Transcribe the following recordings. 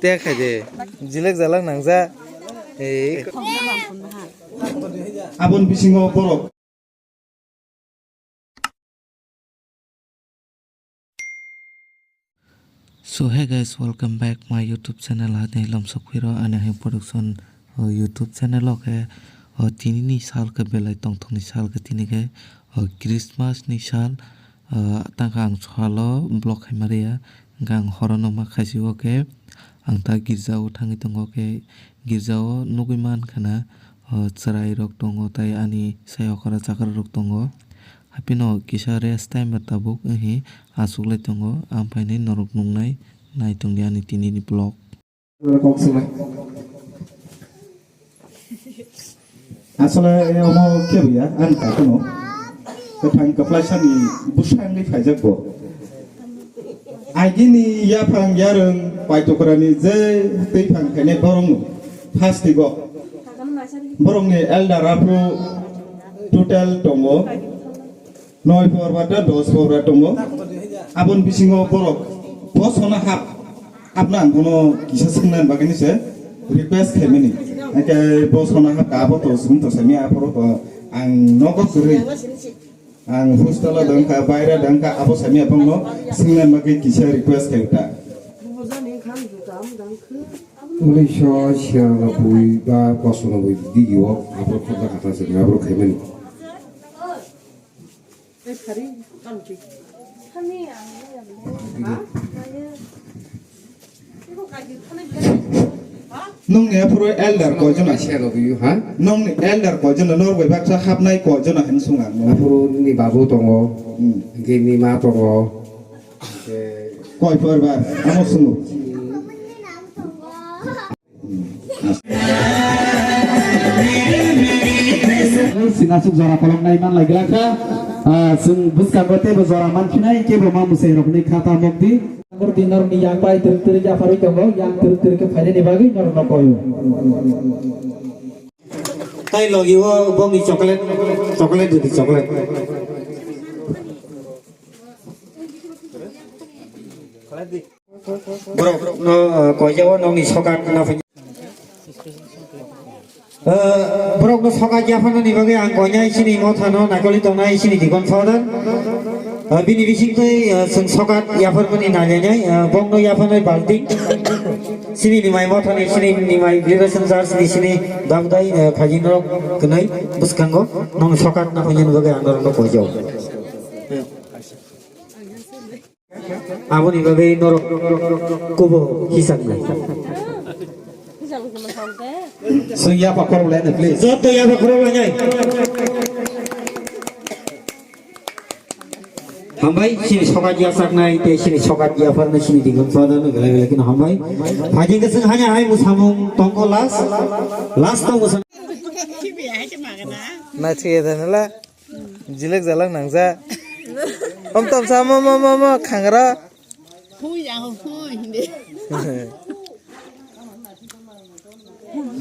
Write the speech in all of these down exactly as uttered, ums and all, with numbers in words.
Te khai de. Jilek jalak nangja. Ei. Aboni bisingo borok. So hey guys, welcome back my YouTube channel Hadai Lomsok Phiro ani hai production o YouTube channel o khe o tini ni sal khe belai tongthok ni sal khe tini khe o Christmas ni sal. Ah, tangkha ang salo vlog khaima rwya, hwnkhe ang horono ma khaisio khe ang ta girjao thangwi tongo khe girjao nugwi mankha na, ah, chwrairok tongo tei ani sai okra chakrarok tongo. Haphino kisa rest time tabuk wngwi achuklai tongo, ang phainai norok nuknai naitongdi ani tinini vlog. Kok swlai. Asole omo kebo ya, ani kakuno. Kwthang kwplaisani bwsangwi phaijak bo. Agini yaphang yarwng paitokrani je twiphang khainai borokno phastigo. Borokni elder aphuru total tongo. Noi porba ta dos porba tongo. Aboni bisingo borok bosona hap, hapna ang bono kisa swngnani bagwi se request khaimani. Hake bosona hap ka abo to swng to sami aphuru to ang nogo kwrwi. Ang hostel o dangkha, baira dangkha, abo sami abangno swngnani bagwi kisa request khai ta. Unisho siyanoboi ba bosonoboi digi o abo khorda khatha se abo khaimani. Nungni aphuru elder koijon? Nungni elder koijon, nor bai baksa hapnai koijon hin sung ang. Aphuru ni babu tongo, hmm, hingke ni ma tongo. Koi porba, amo sungo. Sinasuk jora kolom nai man lai glak kha. Ah, chwng bwskango teibo jora man phinai, kebo ma mwsai rokni kha ta mok di. Angor di norokni yang bai twrwk twrwk yapharwi tongo, yang twrwk twrwk khe phainani bagwi norokno koio. Tai logi o bongni chocolate, chocolate di chocolate. Borok no, uh, koijao nongni sokat na phai. Uh, borok no sokat yapharnani bagwi ang koinai chini motha no naikoli tongnai chini dikon father. Uh, bini bising twi, uh, chwng sokat yapharmani nailainai, uh, bong no yapharnai balting. Chini nimai motha ni chini nimai Liberation Church ni chini dabdai, uh, phajin rok kwnai bwskango nong sokat na phainani bagwi ang norok no koijao. Aboni bagwi norok kubo hisaknai. Chwng yapha khorok lainai, please. Joto yapha khorok lainai. Hambai, chini sokat yasaknai, tei chini sokat yapharnai, chini dikon soda no belai belai kino hambai. Phajing ke chwng hanya hai musamung tongko last, last tong musamung. Naithok ya dana la. Jilek jalak nangja. Om tom sa mo mo mo mo khangra. Hui ya hui hindi.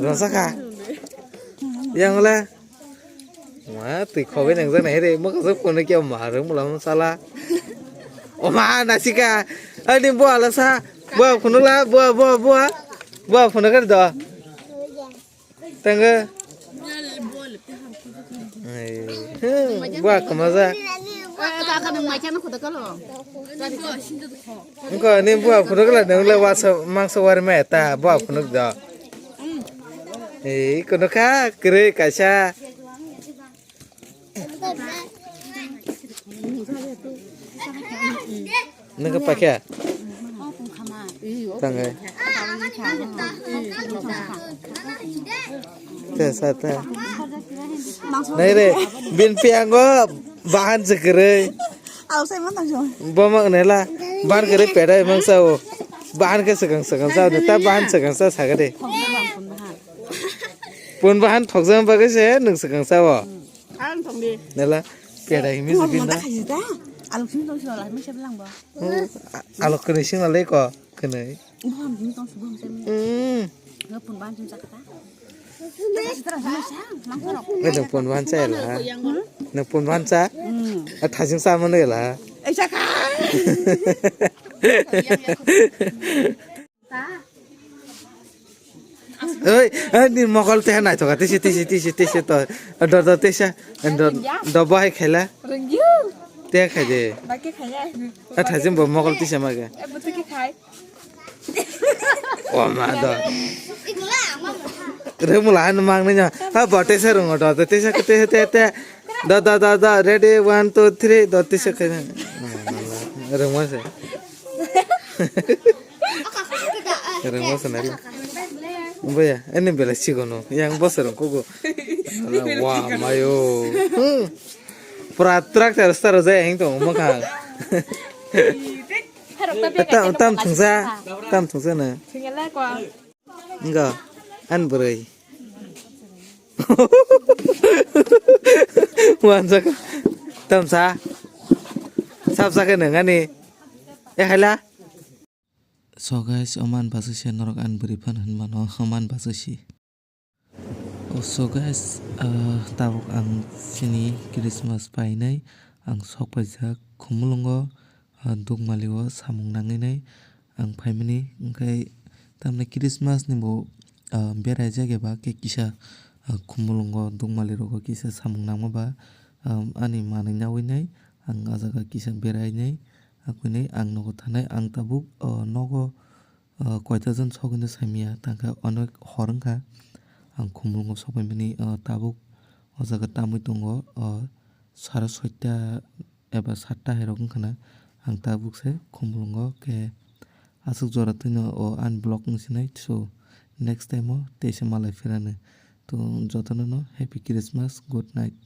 Rasa kha. Yang le. Ma twi khobai nangjak nai re mo kaso phone kya ma rung mula sala. O ma nasika. Ani bo ala sa. Bo phone la bo bo bo. Bo phone kar do. Tanga. Bua kamaja. Engko ni bua phunuk la nung le wasa mangsa wari mai ta bua phunuk do. Ei kono kha kwrwi kaisa. Nungkha pakya. Tangai. Te sa ta. Nai re, bin piango bahan sekerei. Boma nela, bahan kerei pedai mangsa o. Bahan ke segang segang sa, ta bahan segang sa sagade. Pun bahan thokjang bagwi se nung segang sa o. Nela, pedai himi se bin da. Alok kene sing le ko kene. Hmm. Nang pun ban cha la. Nang pun ban cha. A thajing sa mano la. Aisa kha. Oi, ani mokol te naithoka, tisi, tisi, tisi, tisi to. Do, do, tisa. Do, do, bahai khaila. Rengyu. Te khai de. Baki khaya. A thajim bo mokol tisa maga. E butu ki khai. O ma do. Remula han mang ni. Ha, bo tisa rung do, do, tisa, te, te, te. Do, do, do, do. Ready, one, two, three. Do, tisa khai. Rung ma se. Rengma sanari. Boya, ini bela sigono. Yang bosa rong kogo. Wah, mayo. Hmm. Pura tractor star jaya yang tong mokang. Tam, tam thungsa. Tam thungsa na. Enggak. An berai. Wanjak. Tam sa. Sab sa ke nengani. Eh, hala. So guys, oman basa si norok an bwrwi phan hinmano, oman basa si. Oh, so guys, ah, tabuk ang sini Christmas painai, ang sok paijak Khumulwngo, ah, Dukmali o samung nangwi nai ang phaimani, hwnkhe tamni Christmas ni bo, ah, beraijak eba khe kisa, ah, Khumulwngo Dukmali rogo kisa samung nangma ba, ah, ani manwi nawi nai ang ah jaga kisa berai nai. Akuni ang nogo thanai, ang tabuk, o, nogo, o, koita jon sogwino saimanya, tangkha onek hor wngkha. Ang Khumulwngo sokphaimani, o, tabuk o jaga tamwi tongo, o, sara soita eba satta hairok wngkhana. Ang tabuk se Khumulwngo khe aswk jora twino o unblock wngsinai. So, next time o teisa malai phirano. To, jotono no Happy Christmas, good night.